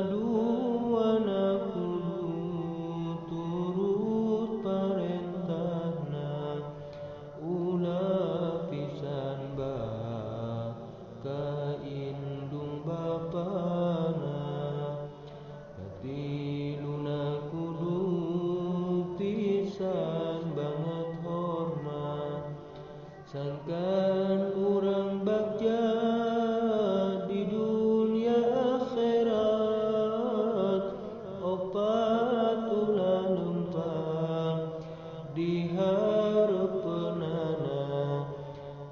Kaduana kudu turut parentahna ulah pisan ka indung bapana. Katiluna kudu pisan banget hormat sangkan urang bagja di dunia akhirat. Opat ulah lempang di hareupeunana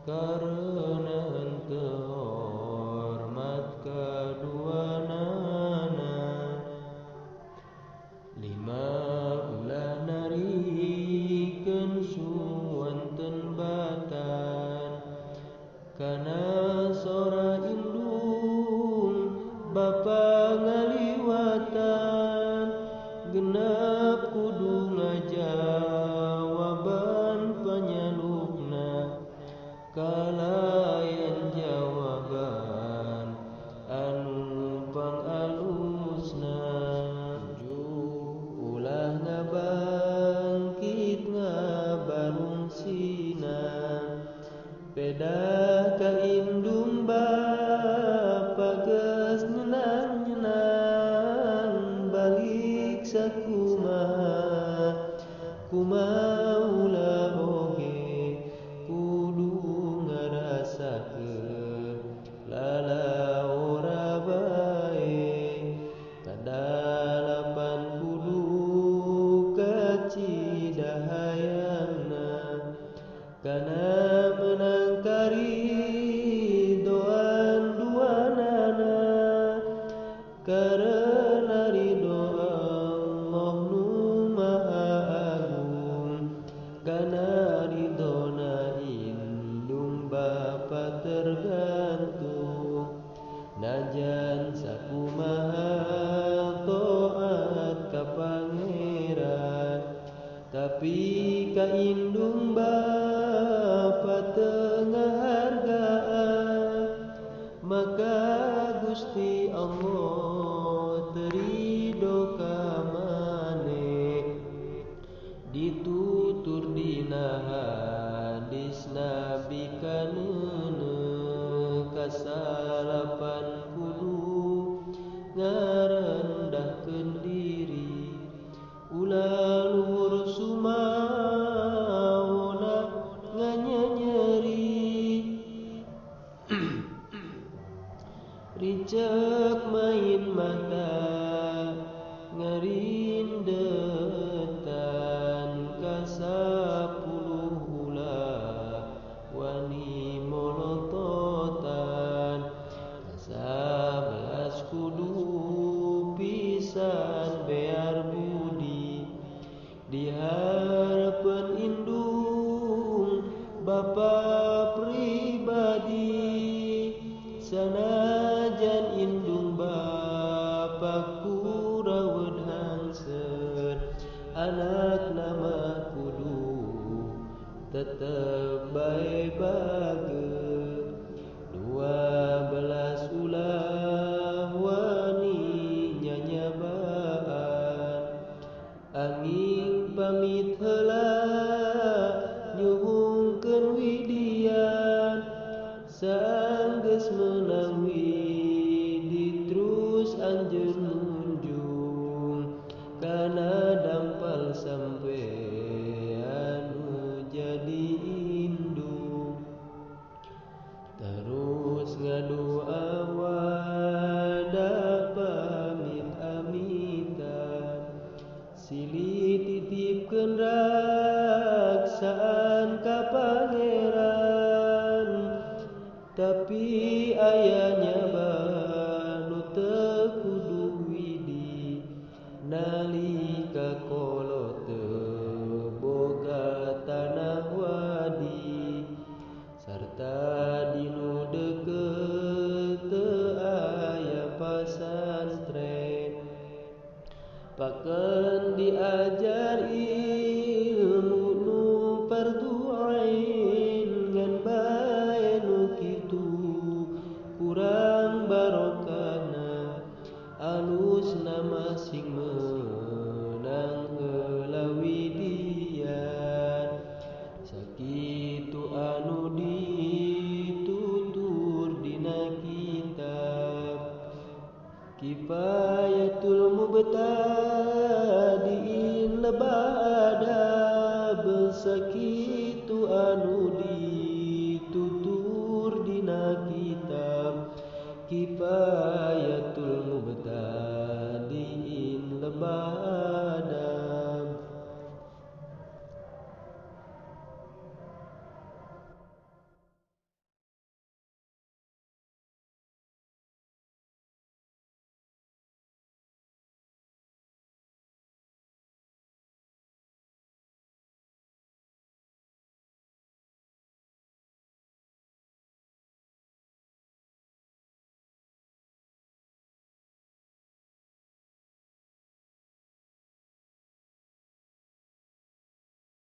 karena henteu hormat kaduanana. Lima ulah narikeun suwanten batan kana sora indung bapa ngaliwatan. Genep kudu ngajawaban panyalukna kalayan jawaban anu pangalusna. Tujuh ulah ngabangkit ngabarungsina peda ka indung bapa geus nyenang-nyenang balik sakumaha kumaha ulah oge kudu ngarasakeun lalaora bae. Kadalapan kudu kacida hayangna kana menang karidoan duanana karena ridho Allah nu maha agung kana ridhona indung bapa tergantung. Najan sakumaha taat ka pangeran tapi ka indung bapa teu ngahargaan maka Gusti Allah teu ridho ka maneh. Ditutur dina hadis Nabi kaneuneuh kasalapan kudu ngarendahkeun diri ulah luhur sumaona nganyenyeri. Ricek main mata ngarindetan kasapuluh ulah wani molototan. Kasabelas kudu pisan bear budi di hareupeun indung bapa pribadi. Sanajan indung bapa kuraweun hangseut anak nama kudu tetep bae bageut. 12 ulah wani nyanyabaan angin pamit heula nyuhungkeun widian. Sanggeus meunang widi terus anjeun munjung kana dampal sampe anu jadi indung. Terus ngadua wadah pamit amitan silih titipkeun raksaan ka pangeran. Tapi ayahnya banu teu kudu widi nalika kolot teu boga tanah wadi sarta dinu deukeut teu aya pasantren. Paken diajar ilmu nu fardu ain ngan bae nu kitu kurang barokahna. Alus Kifayatul mubtadiin lebah adab sakitu anu di